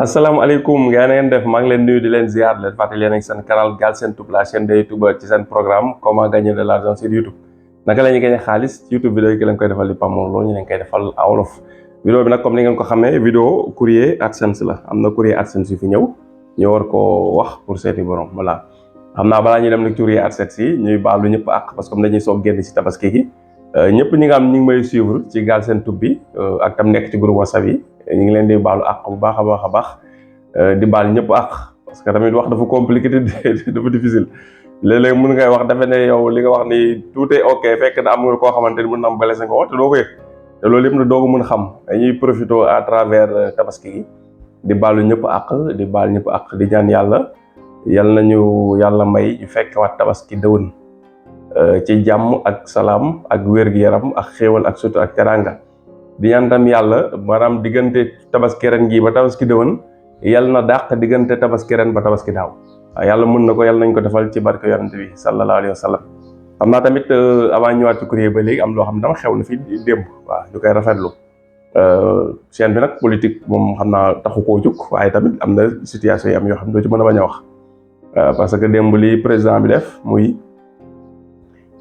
asalaamaaleykum gaa na ngeen def maa ngi leen nuyu di leen ziar leen fàttali leen ak seen canal Galsen Tube la chaîne de YouTube ci seen programme comment gagner de l'argent sur YouTube naka la ñuy gagner xaalis ci YouTube vidéo yi ki leen koy defal di Pape Mor Lo ñu leen koy defal en wolof. Vidéo bi nag comme ni ngeen ko xamee vidéo courrier AdSense la am na courrier AdSense yu fi ñëw ñu war ko wax pour seeti borom voilà. xam naa balaa ñuy dem nag courrier AdSense yi ñuy baalu ñëpp ak parce que comme dañuy soog génn ci tabaski gi ñëpp ñi nga xam ñu ngi may suivre ci Galsen Tube bi ak tam nekk ci groupe WhatsApp yi ñu ngi leen di baalu àq bu baax a baax di baal ñëpp àq parce que tamit wax dafa compliqué dafa difficile léeg-léeg mën ngay wax dafa ne yow li nga wax ni tout est ok fekk na am nga koo xamante ni mën na am blessé nga wax te doo ko yëg te loolu yëpp na doo ko mën xam dañuy profité à travers tabaski gi di baalu ñëpp àq di baal ñëpp àq di ñaan yal nañu yàlla may ñu fekk waat tabaski dëwën ci jàmm ak salaam ak wér-gu-yaram ak xéewal ak sutur ak teranga di ñaan tam yàlla maanaam diggante tabaski ren gii ba tabaski dëwën yàlla na dàq diggante tabaski ren ba tabaski daaw waaw yàlla mën na ko yàlla nañ ko defal ci barke yonent bi sallallahu alayhi wa sallam xam naa tamit avant ñëwaat ci courrier ba léegi am loo xam ne dama xew na fi démb waaw ñu koy rafetlu chaîne bi nag politique moom xam naa taxu koo jóg waaye tamit am na situation yi am yoo xam ne doo ci mën a bañ a wax parce que démb li président bi def muy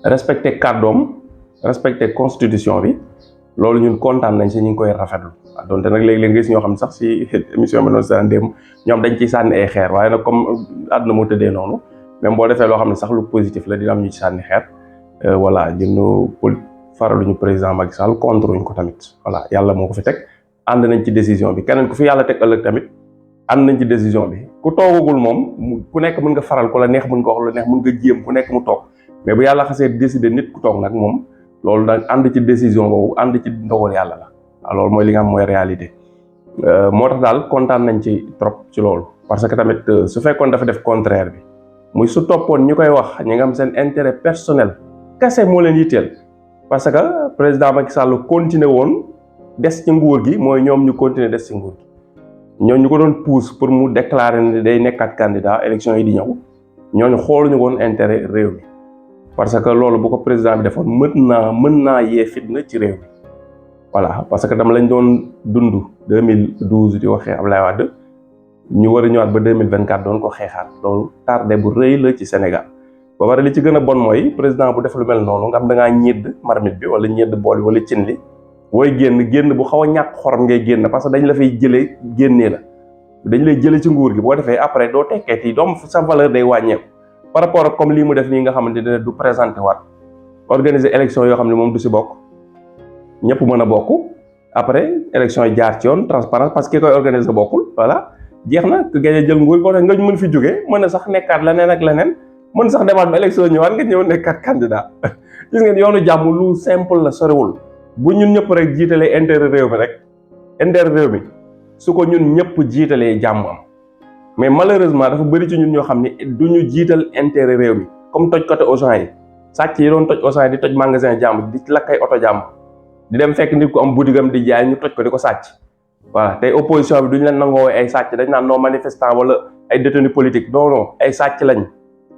respecter kàddoom respecter constitution bi loolu ñun kontaan nañ si ñu ngi koy rafetlu waaw donte nag léegi-léegi nga gis ñoo xam sax si émission bi noonu saan démb ñoom dañ ciy sànni ay xeer waaye nag comme àdduna moo tëddee noonu même boo defee loo xam ne sax lu positif la dina am ñu ci sànni xeer voilà ñun faraluñu président Macky Sall contre ñu ko tamit voilà yàlla moo ko fi teg ànd nañ ci décision bi keneen ku fi yàlla teg ëllëg tamit ànd nañ ci décision bi ku toogagul moom ku nekk mën nga faral ku la neex mën nga wax lu neex mën nga jéem ku nekk mu toog mais bu yàlla xasee décider nit ku toog nag moom loolu nag ànd ci décision boobu ànd ci ndogal yàlla la waaw loolu mooy li nga xam mooy réalité moo tax daal kontaan nañ ci trop ci loolu parce que tamit su fekkoon dafa def contraire bi muy su toppoon ñu koy wax ñi nga xam seen intérêt personnel kese moo leen yitteel parce que président Macky Sall continuer woon des ci nguur gi mooy ñoom ñu continuer des ci nguur gi ñooñu ñu ko doon pousse pour mu déclarer ne day nekkaat candidat élection yi di ñëw ñooñu xooluñu woon intérêt réew mi parce que loolu bu ko président bi defoon mën naa yee fitna ci réew mi voilà parce que dama lañ doon dund 2012 di ko xeex Abdoulaye Wade ñu war a ñëwaat ba 2024 doon ko xeexaat loolu tardé bu rëy la ci Sénégal ba pare li ci gën a bon mooy président bu def lu mel noonu nga xam da ngaa ñedd marmite bi wala ñedd bool bi wala cin li booy génn bu xaw a ñàkk xorom ngay génn parce que dañ la fay jëlee génnee la dañ lay jëlee ci nguur gi boo defee après doo tekkeeti doom sa valeur day wàññeeku par rapport ak comme lii mu def nii nga xamante ne du présenté waat organiser élection yoo xam ne moom du si bokk ñëpp mën a bokk après élection yi jaar ci yoon transparence parce que ki koy organiser bokkul voilà jeex na ku gagné jël nguur boo tax nga mën fi jógee mën a sax nekkaat leneen ak leneen mën sax demaat ba élection ñëwaat nga ñëw nekkaat candidat gis ngeen yoonu jàmm lu simple la soriwul bu ñun ñëpp rek jiitalee intérêt réew mi rek intérêt réew mi su ko ñun ñëpp jiitalee jàmm am mais malheureusement dafa bëri ci ñun ñoo xam ne du ñu jiital intérêt réew mi comme toj côté Auchan yi sàcc yi doon toj Auchan yi di toj magasin jàmm di lakkay oto jàmm di dem fekk nit ku am boutique am di jaay ñu toj ko di ko sàcc voilà tey opposition bi duñu leen nangoo ay sàcc dañ naan non manifestant wala ay détenus politique non ay sàcc lañ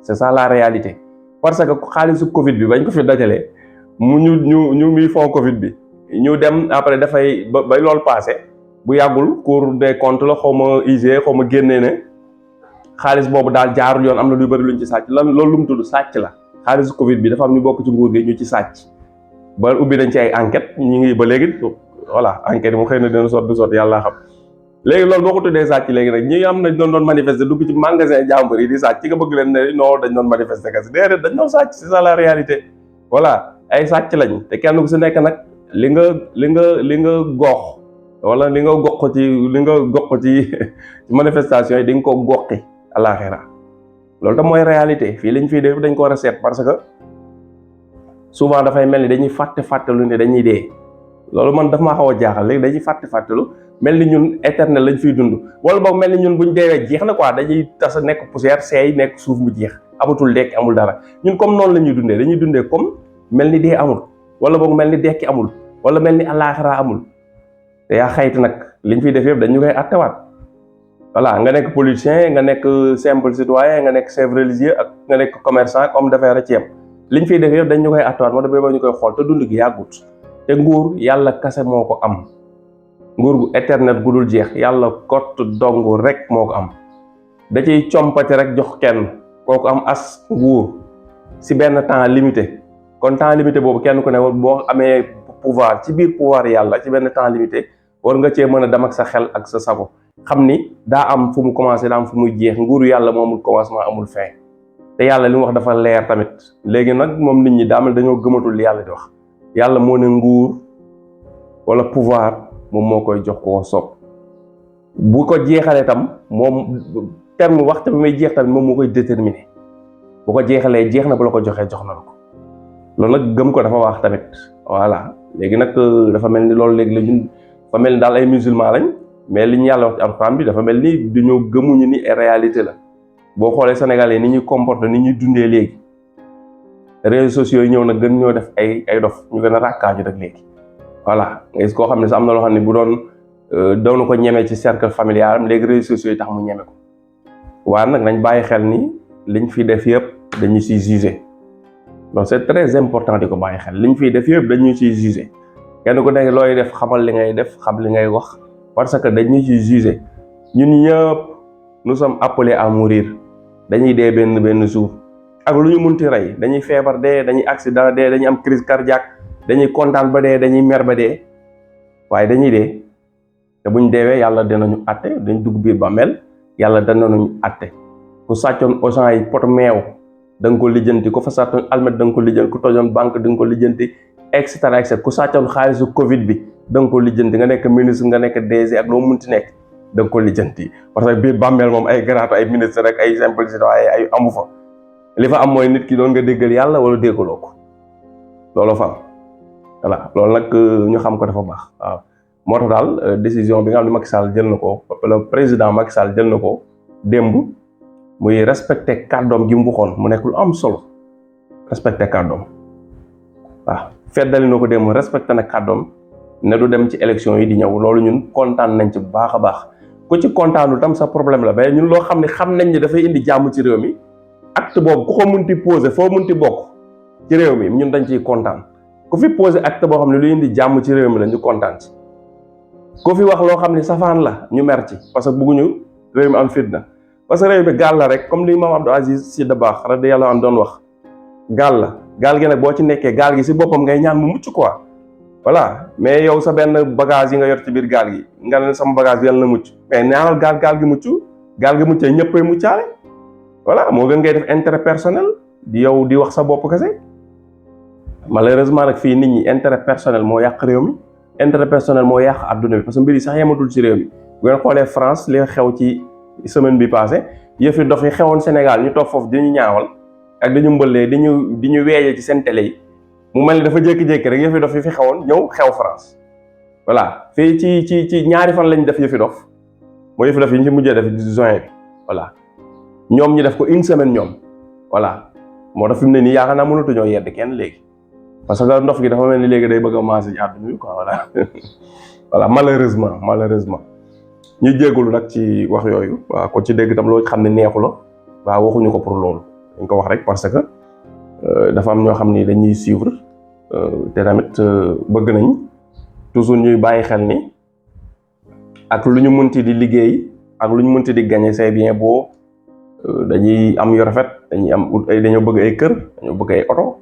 c'est ça la réalité parce que xaalisu Covid bi bañ ko fi dajalee mu ñu muy fond Covid bi ñu dem après dafay ba loolu passé bu yàggul Cour des comptes la xaw ma IG xaw ma génnee ne xaalis boobu daal jaarul yoon am na lu bëri luñ ci sàcc lan loolu lu mu tudd sàcc la xaalisu Covid bi dafa am ñu bokk ci nguur gi ñu ci sàcc ba ubbi nañ ci ay enquête ñu ngi ba léegi voilà enquête yi mu xëy na dina sot du sot yàlla xam léegi loolu boo ko tuddee sàcc léegi nag ñi am nañ doon manifester dugg ci magasin jàmbur yi di sàcc ci nga bëgg leen ne non dañ doon manifester kasi déedéet dañ doon sàcc c'est ça la réalité voilà ay sàcc lañ te kenn ku si nekk nag li nga gox wala li nga gox ci manifestation yi di nga ko goxi àlaxira loolu tam mooy réalité fii lañ fiy def dañ ko war a seet parce que souvent dafay mel ni dañuy fàttelu ne dañuy dee loolu man daf maa xaw a jaaxal léegi dañuy fàttelu mel ni ñun éternel lañ fiy dund wala boog mel ni ñun buñ deewee jeex na quoi dañuy tas nekk poussière seey nekk suuf mu jeex amatul dekki amul dara ñun comme noonu la ñuy dundee dañuy dundee comme mel ni dee amul wala boog mel ni dekki amul wala mel ni àlaxira amul te yaa xayti nag liñ fiy def yëpp dañu koy attewaat voilà nga nekk politicien nga nekk simple citoyen nga nekk chef religieux ak nga nekk commerçant ak homme d'affaires a ci yem liñ fiy def yëpp dañu koy attewaat moo tax ba ñu koy xool te dund gi yàggut te nguur yàlla kase moo ko am nguur gu éternel gu dul jeex yàlla kott dong rek moo ko am. da ciy compati rek jox kenn kooku am as nguur si benn temps limité kon temps limité boobu kenn ku ne boo amee pouvoir ci biir pouvoir yàlla ci benn temps limité war nga cee mën a dem ak sa xel ak sa sago xam ni daa am fu mu commencé daa am fu muy jeex nguuru yàlla moo amul commencement amul fin te yàlla li mu wax dafa leer tamit léegi nag moom nit ñi daa mel dañoo gëmatul li yàlla di wax yàlla moo ne nguur wala pouvoir moom moo koy jox ko soob bu ko jeexalee tam moom terme waxtu bi may jeex tamit moom moo koy déterminer bu ko jeexalee jeex na bu la ko joxee jox na la ko loolu nag gëm ko dafa wax tamit voilà léegi nag dafa mel ni loolu léegi la ñun dafa mel ni daal ay musulman lañ mais li ñu yàlla wax ci alxuraan bi dafa mel ni dañoo gëmuñu ni réalité la boo xoolee sénégalais ni ñuy comporté ni ñuy dundee léegi réseaux sociaux yi ñëw na gën ñoo def ay dof ñu gën a ràkkaaju rek léegi voilà nga gis koo xam ne sax am na loo xam ne bu doon na ko ñeme ci cercle familial am léegi réseaux sociaux yi tax mu ñeme ko waaye nag nañ bàyyi xel ni liñ fi def yëpp dañu siy jugé donc c'est très important di ko bàyyi xel liñ fiy def yëpp dañu siy jugé kenn ku nekk looy def xamal li ngay def xam li ngay wax parce que dañu siy jugé ñun ñëpp nous sommes appelés à mourir dañuy dee benn jour ak lu ñu munti rey dañuy feebar dee dañuy accident dee dañuy am crise cardiaque dañuy kontaan ba dee dañuy mer ba dee waaye dañuy dee te buñ deewee yàlla dinañu àtte dañ dugg biir bàmmeel yàlla danañu àtte ku sàccoon Auchan yi pot meew da nga ko lijjanti ku fa sàccoon almet da nga ko lijjanti ku tojoon banque da nga ko lijjanti et cetera ku sàccoon xaalisu Covid bi da nga ko lijjanti nga nekk ministre nga nekk DG ak loo munti nekk da nga ko lijjanti parce que biir bàmmeel moom ay garaatu ay ministre rek ay simple citoyen ay amu fa li fa am mooy nit ki doon nga déggal yàlla wala déggaloo ko loolu fa am voilà loolu nag ñu xam ko dafa baax waaw moo tax daal décision bi nga xam ne Macky Sall jël na ko le président Macky Sall jël na ko démb muy respecté kàddoom gi mu waxoon mu nekk lu am solo respecté kàddoom waaw feddali na ko démb respecté na kàddoom ne du dem ci élection yi di ñëw loolu ñun kontaan nañ ci bu baax a baax ku ci kontaanul tam sa problème la mais ñun loo xam ne xam nañ ne dafay indi jàmm ci réew mi acte boobu ku ko munti posé foo munti bokk ci réew mi ñun dañ ciy kontaan ku fi posé acte boo xam ne luy indi jàmm ci réew mi la ñu kontaan ci ku fi wax loo xam ne safaan la ñu mer ci parce que bëgguñu réew mi am fitna parce que réew mi gaal la rek comme li Maam Abdou Aziz Sy Dabakh radiyallahu anhu doon wax gaal la gaal gi nag boo ci nekkee gaal gi si boppam ngay ñaan mu mucc quoi voilà mais yow sa benn bagage yi nga yor ci biir gaal gi nga ne sama bagage bi yàlla na mucc mais ñaanal gaal gi muccee ñëppay muccaale voilà moo gën ngay def intérêt personnel di yow di wax sa bopp kese malheureusement nag fii nit ñi intérêt personnel moo yàq réew mi intérêt personnel moo yàq adduna bi parce que mbir yi sax yematul ci réew mi bu ngeen xoolee France li xew ci semaine bi passé yëfi dof yi xewoon Sénégal ñu toog foofu di ñu ñaawal ak dañu mbëllee di ñu weeje ci seen télé yi mu mel ni dafa jékki-jékki rek yëfi dof yi fi xewoon ñëw xew France voilà fii ci ñaari fan lañ def yëfi dof mooy yëfi dof yi ñu ci mujjee def juin bi voilà ñoom ñu def ko une semaine ñoom voilà moo tax fi mu ne nii yaakaar naa mënatuñoo yedd kenn léegi parce que ndof gi dafa mel ni léegi day bëgg a maase ci àdduna bi quoi voilà voilà malheureusement ñu jégalu nag ci wax yooyu waaw ko ci dégg tam loo xam ne neexu la waaw waxuñu ko pour loolu dañ ko wax rek parce que dafa am ñoo xam ni dañuy suivre te tamit bëgg nañ toujours ñuy bàyyi xel ni ak lu ñu mënti di liggéey ak lu ñu mënti di gagner c'est bien beau dañuy am yu rafet dañoo bëgg ay kër dañoo bëgg ay oto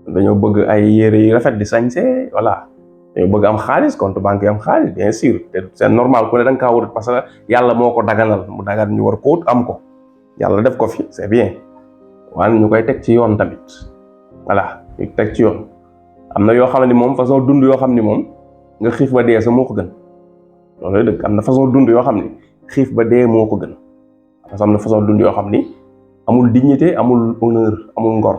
dañoo bëgg ay yére yu rafet di sañse voilà dañoo bëgg am xaalis compte banque yi am xaalis bien sûr te c'est normal ku ne da nga kaa wut parce que yàlla moo ko daganal mu dagan ñu war ko wut am ko yàlla def ko fi c'est bien waaye ñu koy teg ci yoon tamit voilà ñu teg ci yoon am na yoo xam ne moom façon dund yoo xam ni moom nga xiif ba dee sa moo ko gën loolu dëgg am na façon dund yoo xam ni xiif ba dee moo ko gën parce que am na façon dund yoo xam ni amul dignité amul honneur amul ngor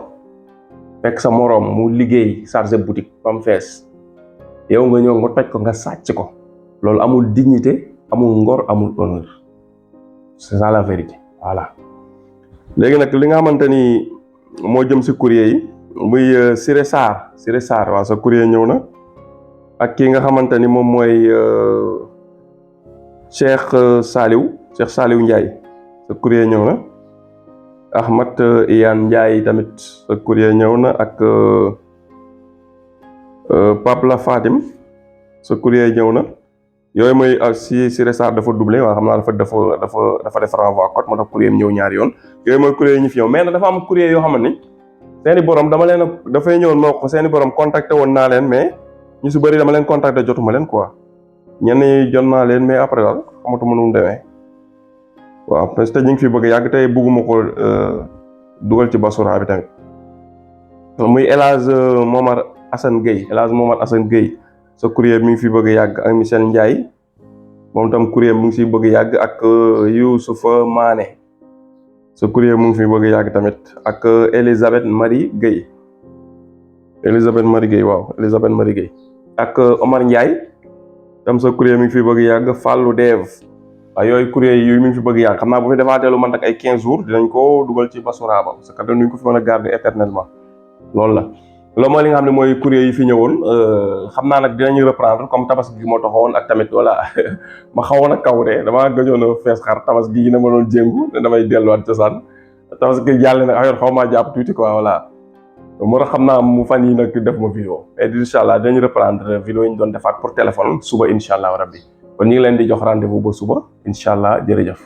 fekk sa moroom mu liggéey chargé boutique ba mu fees yow nga ñëw nga toj ko nga sàcc ko loolu amul dignité amul ngor amul honneur c'est ça la vérité voilà. léegi nag li nga xamante ni moo jëm si courrier yi muy Siré Sarr waaw sa courrier ñëw na ak ki nga xamante ni moom mooy Cheikh Saliou Ndiaye sa courrier ñëw na Ahmad Iyane Ndiaye tamit sa courrier ñëw na ak Pape La Fatim sa courrier ñëw na yooyu mooy si Siré Sarr dafa doublé waaw xam naa dafa def renvoi code moo tax courrier ñëw ñaari yoon yooyu mooy courrier yi ñu fi ñëw mais nag dafa am courrier yoo xam ne seeni borom dama leen dafay ñëwoon moo ko seeni borom contacté woon naa leen mais ñu si bëri dama leen contacté jotuma leen quoi ñenn ñi jot naa leen mais après daal xamatuma nu mu demee waaw parce que ñu ngi fi bëgg yàgg tey bëgguma ko dugal ci basura bi tamit muy El Hadj Momar Assane Gueye El Hadj Momar Assane Gueye sa courrier mi ngi fi bëgg yàgg ak Michel Ndiaye moom tam courrier mu ngi si bëgg yàgg ak Youssoufa Mané sa courrier mu ngi fi bëgg yàgg tamit ak Elisabeth Marie Gueye waaw Elisabeth Marie Gueye ak Omar Ndiaye tam sa courrier mi ngi fi bëgg yàgg Fallou Dev waaw yooyu courrier yi mi ngi fi bëgg yàgg xam naa bu fi defaatee lu man ak ay 15 jours dinañ ko dugal ci basura ba parce que dañu ko fi mën a garder éternellement loolu la loolu mooy li nga xam ne mooy courrier yi fi ñëwoon xam naa nag dinañu reprendre comme tabaski gi moo taxawoon ak tamit voilà ma xawoon a kaw de damaa gëjoon a fees xar tabaski gi na ma doon jéngu ne damay delluwaat cosaan tabaski gi jàll nag affaire xaw maa jàpp tuuti quoi voilà moo tax xam naa mu fan yi nag def ma vidéo et incha allah dinañu reprendre vidéo yi ñu doon defaat pour téléphone suba incha allah rabbi kon ñu ngi leen di jox rendez-vous ba suba incha allah jërëjëf